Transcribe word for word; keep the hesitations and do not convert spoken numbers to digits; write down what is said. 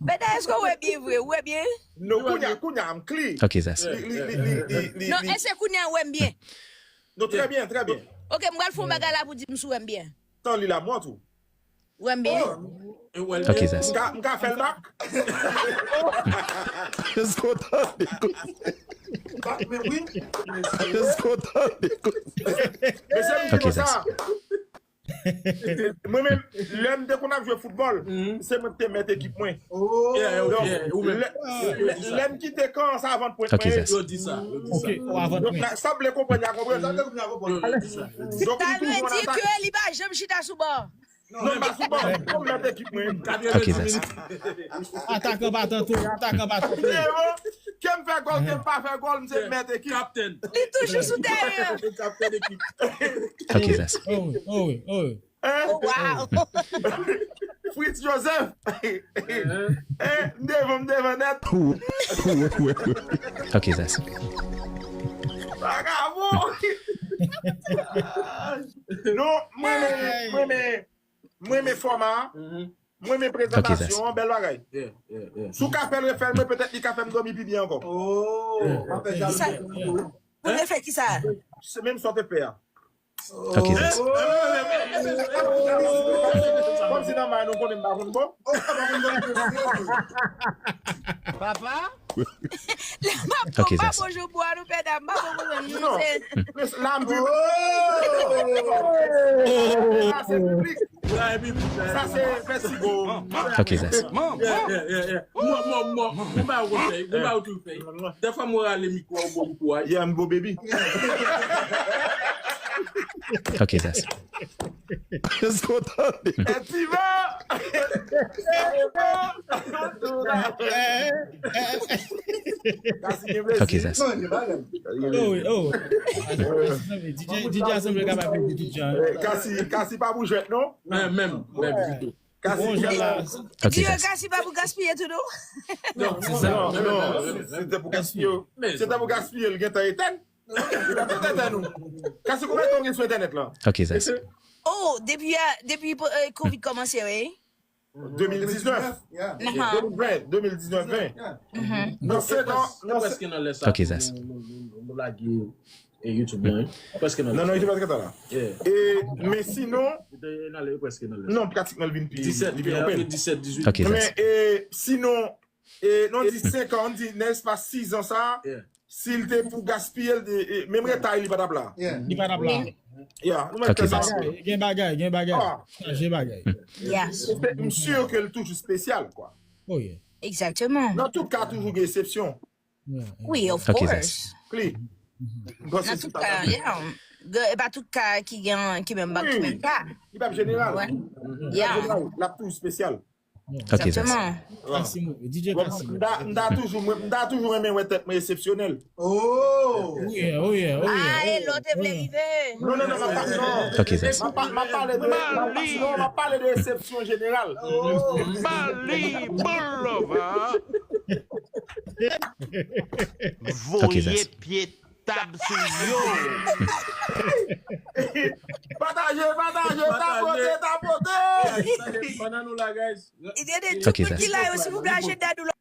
Bèda, èske w wè byen vre? Ou wè byen? Non, kounye a, kounye a, m clear. Ok, Zas. Li, li, li, li, li, li, Non, li. Èske kounye a ou wè m byen? Non, trè byen, trè byen. Ok, m pral fè yon bagay la pou di m si w wè m byen. Tan li la, mwen tou. Ou wè m byen? Ok, Zas. M ka, m ka fè l bak? Èske w tande koze? Èske w tande koze? Mesye, m di konsa. Mwen menm, lè m te konn ap jwe foutbòl, se mwen ki te mèt ekip mwen. Donk, lè, lè, lè m kite kan an, se avan pwent mwen ye. Yo di sa, yo di sa. Donk, sa w vle konprann, y a konprann. Donk, m toujou an atak. Sa vle di ke li pa janm chita sou ban. Non, m pa sou ban, m mèt ekip mwen. Ok, Zas. Atakan pa tante, atakan pa tante. Frero, ke m fè gòl, ke m pa fè gòl, m se mèt ekip. Kaptèn. Li toujou sou tèren. Kaptèn ekip. Ok, Zas. Oh wi, oh wi, oh wi. Hein? Oh, wow. Fritz Joseph. Hein? M devan, m devan nèt. Ok, Zas. Vagabon. Non, mwen, mwen, mwen, mwen, Mwen renmen fòma a. Mwen renmen prezantasyon an, bèl bagay. Si w ka fè l refè l, mwen petèt li ka fè m dòmi pi byen ankò. Pou refè kisa? Se menm sa w te fè a. Ok, Zas. Kòmsi nan may nou konnen m pa konn bon. Papa? Lè m ap konpa bonjou pou a nou pèda, m pa konn pou nou se. Non. La m di. Sa se piblik. Sa se festival. Ok, Zas. Mwen, mwen, mwen, mwen, mwen pa yo konn fè, mwen pa yo toujou fè. Dèfwa mwen rale mikwo a, ou bon mikwo a. Yeah, m bon baby. Ok, Zas. Èske w tande? Etivan! Kasi gen plezi. Ok, Zas. Oh, wi, oh. D J, D J a sanble kapab pedi tout jan. Eh, Kasi, Kasi pa pou jwèt, non? Men, menm, menm, ditou. Kasi, bon jan la. Ok, Zas. Kasi pa pou gaspiye tou, non? Non, se sa. Non, non, se te pou gaspiye. Se te pou gaspiye, l gentan etèn. Kasi, konbyen tan w gen sou entènèt la? Ok, Zas. Oh, depi, depi, eh, covid kòmanse, wi. De mil diznèf. De mil ven, de mil diznèf, ven. Nan sèt an, nan sèt an. Ok, Zas. Nou lage, eh, YouTube lan, wi. Prèske nan lè sa. Non, non, YouTube prèske nan la. Eh, men sinon, non, pratikman l vin pi, li vin open. Ok, Zas. Men, eh, sinon, E, non, di senk an, di nan espas sis an sa, si l te pou gaspiye l, e, e, menm retay li pa t ap la. Li pa t ap la. Ya, nou mèt fè sa. Gen bagay, gen bagay. Chaje bagay. M si ke l toujou espesyal, kwa. Oh, yeah. Exactement. Nan tout ka, toujou gen eksepsyon. Wi, of course. Nan tout ka, yeah. E pa tout ka ki gen, ki menm bak, ki menm ka. Li p ap jeneral. Li p ap jeneral, l ap toujou espesyal. Ok, Zas. Exactement. Kassim, D J Kassim. M ta, m ta toujou, mwen, m ta toujou renmen wè tèt mwen eksepsyonèl. Oh! Oh yeah, oh yeah, oh yeah. Ah, e lè w te vle rive. Non, non, non, m ap pa, non. Ok, Zas. M ap pa, m ap pale de, m ap pa, non, m ap pale de eksepsyon jeneral. Bali, bon love. Ok, Zas. Voye pye tab sou yo. Pataje, pataje, tapote, tapote. Bann nou la, guys. Tout moun ki la yo, silvouplè, achte dad ou.